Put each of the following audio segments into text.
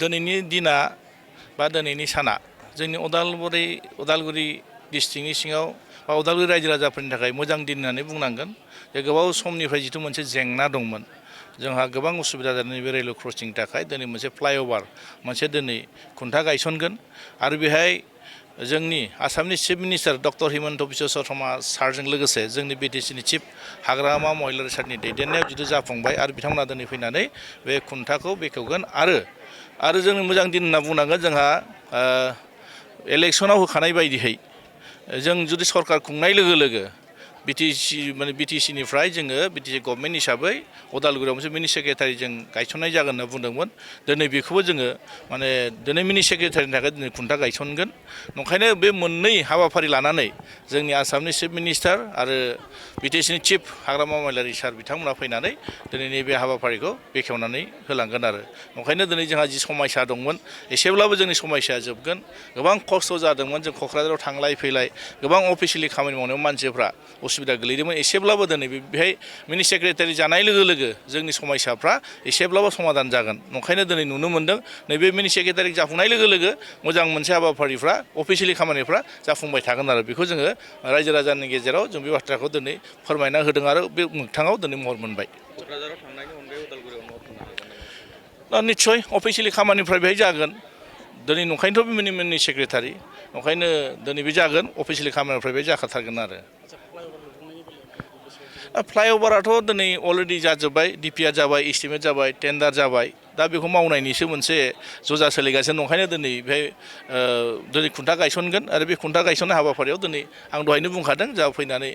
दिनैनि दिना बा दिनैनि साना जोंनि उदालगुरि डिस्ट्रिक्टनि सिङाव बा उदालगुरि रायजो राजाफोरनि थाखाय मोजां दिन होननानै बुंनांगोन जे गोबाव समनिफ्राय जिथु मोनसे जेंना दंमोन जोंहा गोबां उसुबिदा जादों बे रेलवे क्रसिंनि थाखाय दिनै मोनसे फ्लाइअभार मोनसे दिनै खुन्था गायसनगोन आरो बेहाय जोंनि आसामनि chief minister doctor Himanta Biswa Sharma सारजों लोगोसे जोंनि बिटिसिनि चिफ हाग्रामा महिलारि सारनि दैदेननायाव जिथु जाफुंबाय आरो बिथांमोना दिनै फैनानै बे खुन्थाखौ बेखेवगोन आरो जों मोजां दिन होनना बुंनांगोन जोंहा इलेक्सनाव होखानाय बायदियै जों जुदि सरकार खुंनाय लोगो लोगो बिटिसिनिफ्राय जोङो बिटिसि गभर्नमेन्ट हिसाबै उदालगुरियाव मोनसे मिनि सेक्रेटारि जों गायसननाय जागोन होनना बुंदोंमोन दिनै बेखौबो जोङो दिनै मिनि सेक्रेटारिनि थाखाय दिनै खुन्था गायसनगोन ओंखायनो बे मोननै हाबाफारि लानानै जोंनि आसामनि चिफ मिनिस्टार आरो बिटिसिनि चिफ हाग्रामा महिलारि सार बिथांमोना फैनानै दिनैनि बे हाबाफारिखौ बेखेवनानै होलांगोन आरो ओंखायनो दिनै जोंहा जि समस्या दंमोन एसेब्लाबो जोंनि समस्याया जोबगोन गोबां खस्थ' जादोंमोन जों क'क्राझाराव थांलाय फैलाय गोबां अफिसियेलि खामानि मावनायाव मानसिफ्रा उसुबिदा गोलैदोंमोन एसेब्लाबो दिनै बेहाय मिनि सेक्रेटारि जानाय लोगो लोगो जोंनि समस्याफ्रा एसेब्लाबो समाधान जागोन ओंखायनो दिनै नुनो मोन्दों नैबे मिनि सेक्रेटारि जाफुंनाय लोगो लोगो मोजां मोनसे हाबाफारिफ्रा अफिसियेलि खामानिफ्रा जाफुंबाय थागोन आरो बेखौ जोङो रायजो राजानि गेजेराव जों बे बाथ्राखौ दिनै फोरमायना होदों आरो बे मोगथाङाव दिनै महर मोनबाय क'क्राझाराव थांनायनि अनगायै उदालगुरियाव मावफुंनो हागोन नामा? निस्सय अफिसियेलि खामानिफ्राय बेहाय जागोन दिनै नंखायनोथ' बे मिनि सेक्रेटारि ओंखायनो दिनै बे जागोन अफिसियेलि खामानिनिफ्राय बे जाखाथारगोन आरो फ्लाइअभाराथ' दिनै अलरेडि जाजोब्बाय डिपिआ जाबाय एस्टिमेट जाबाय टेन्डार जाबाय दा बेखौ मावनायनिसो मोनसे जजा सोलिगासिनो ओंखायनो दिनै बेहाय दिनै खुन्था गायसनगोन आरो बे खुन्था गायसननाय हाबाफारियाव दिनै आं दहायनो बुंखादों जा फैनानै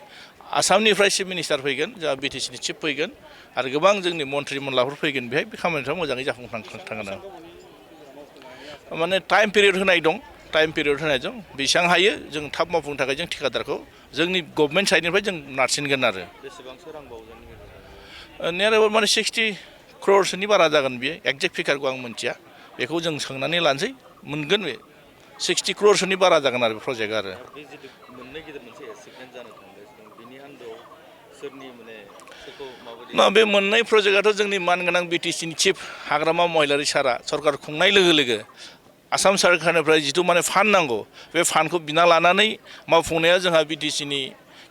आसामनिफ्राय चिफ मिनिस्टार फैगोन जा बिटिसिनि चिफ फैगोन आरो गोबां जोंनि मन्त्रि मनलाफोर फैगोन बेहाय बे खामानिफ्रा मोजाङै जाफुंथांगोन आरो माने टाइम पिरियड होनाय दं बेसेबां हायो जों थाब मावफुंनो थाखाय जों ठिकादारखौ जोंनि गभर्नमेन्ट साइडनिफ्राय जों नारसिनगोन आरो बेसेबांसो रां बावगोन नियार एबाउट माने 60 croresनि बारा जागोन बियो एक्जेक्ट फिगारखौ आं मिन्थिया बेखौ जों सोंनानै लानोसै मोनगोन बे 60 croresनि बारा जागोन आरो बे प्रजेक्टआ आरो बे जितु मोननै गिदिर मोनसे एसिगमेन्ट जानो थांगासिनो बिनि आन्दोआव सोरनि सोरखौ माबायदि बे मोननै प्रजेक्टआथ' जोंनि मानगोनां बिटिसिनि चिफ हाग्रामा महिलारि सारा सरकार खुंनाय लोगो लोगो आसाम सरकारनिफ्राय जिथु माने फान्ड नांगौ बे फान्डखौ बिना लानानै मावफुंनाया जोंहा बिटिसिनि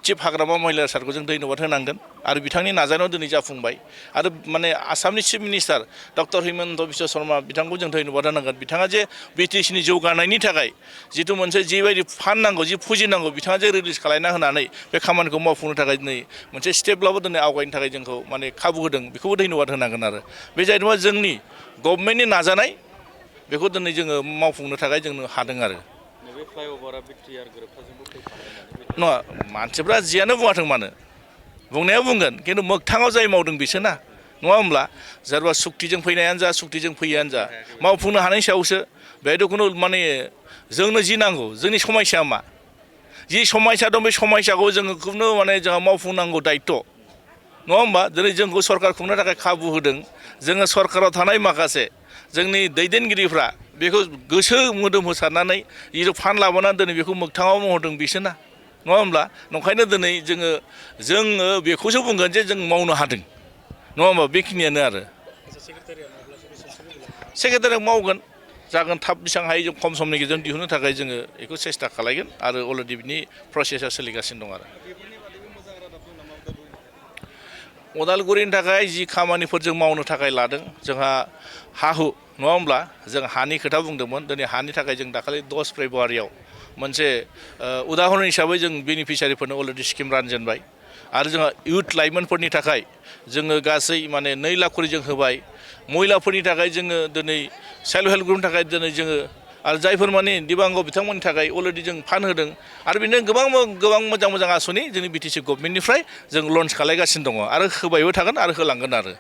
चिफ हाग्रामा महिलारि सारखौ जों धन्यबाद होनांगोन आरो बिथांनि नाजानायाव दिनै जाफुंबाय आरो माने आसामनि chief minister doctor Himanta Biswa Sharma बिथांखौ जों धन्यबाद होनांगोन बिथाङा जे बिटिसिनि जौगानायनि थाखाय जिथु मोनसे जिबायदि फान्ड नांगौ जि पुँजि नांगौ बिथाङा जे रिलिज खालामना होनानै बे खामानिखौ मावफुंनो थाखाय दिनै मोनसे स्टेपब्लाबो दिनै आवगायनो थाखाय जोंखौ माने खाबु होदों बेखौबो धन्यबाद होनांगोन आरो बे जाहैदों जोंनि गभर्नमेन्टनि नाजानाय बेखौ दिनै जोङो मावफुंनो थाखाय जोंनो हादों आरो नैबे फ्लाइअभारा बिटिआर गोरोबथाजोंबो फैफानाय नङा मानसिफ्रा जियानो बुङाथों मानो बुंनाया बुंगोन खिन्थु मोगथाङाव जाय मावदों बिसोरना नङा होमब्ला सोरबा सुक्तिजों फैनायानो जा सुक्तिजों फैयानो जा मावफुंनो हानायनि सायावसो बेहायथ' खुनु माने जोंनो जि नांगौ जोंनि समस्या मा जि समस्या दं बे समस्याखौ जोङो खुनु माने जोंहा मावफुंनांगौ दायित्व नङा होमबा दिनै जोंखौ सरकार खुंनो थाखाय खाबु होदों जोङो सरकाराव थानाय माखासे जोंनि दैदेनगिरिफ्रा बेखौ गोसो मोदोम होसारनानै जिथु फान्ड लाबोनानै दिनै बेखौ मोगथाङाव महरदों बिसोरना नङा होमब्ला नंखायनो दिनै जोङो बेखौसो बुंगोन जे जों मावनो हादों नङा होमबा बेखिनियानो आरो सेक्रेटारिया मावगोन जागोन थाब बेसेबां हायो जों खम समनि गेजेरजों दिहुननो थाखाय जोङो बेखौ सेस्था खालायगोन आरो अलरेडि बिनि प्रसेसा सोलिगासिनो दं आरो उदालगुरिनि थाखाय जि खामानिफोर जों मावनो थाखाय लादों जोंहा हा हु नङा होमब्ला जों हानि खोथा बुंदोंमोन दिनै हानि थाखाय जों दाखालि 10 फेब्रुवारियाव मोनसे उदाहरन हिसाबै जों बेनिफिसियारिफोरनो अलरेडि स्किम रानजेनबाय आरो जोंहा इउथ लाइमोनफोरनि थाखाय जोङो गासै माने 2 लाख खरि जों होबाय महिलाफोरनि थाखाय जोङो दिनै सेल्फ हेल्प ग्रुपनि थाखाय दिनै जोङो आरो जायफोर माने दिबांग बिथांमोननि थाखाय अलरेडि जों फान्ड होदों आरो बिदिनो गोबां मोजां आसनि जोंनि बिटिसि गभर्नमेन्टनिफ्राय जों लन्च खालायगासिनो दङ आरो होबायबो थागोन आरो होलांगोन आरो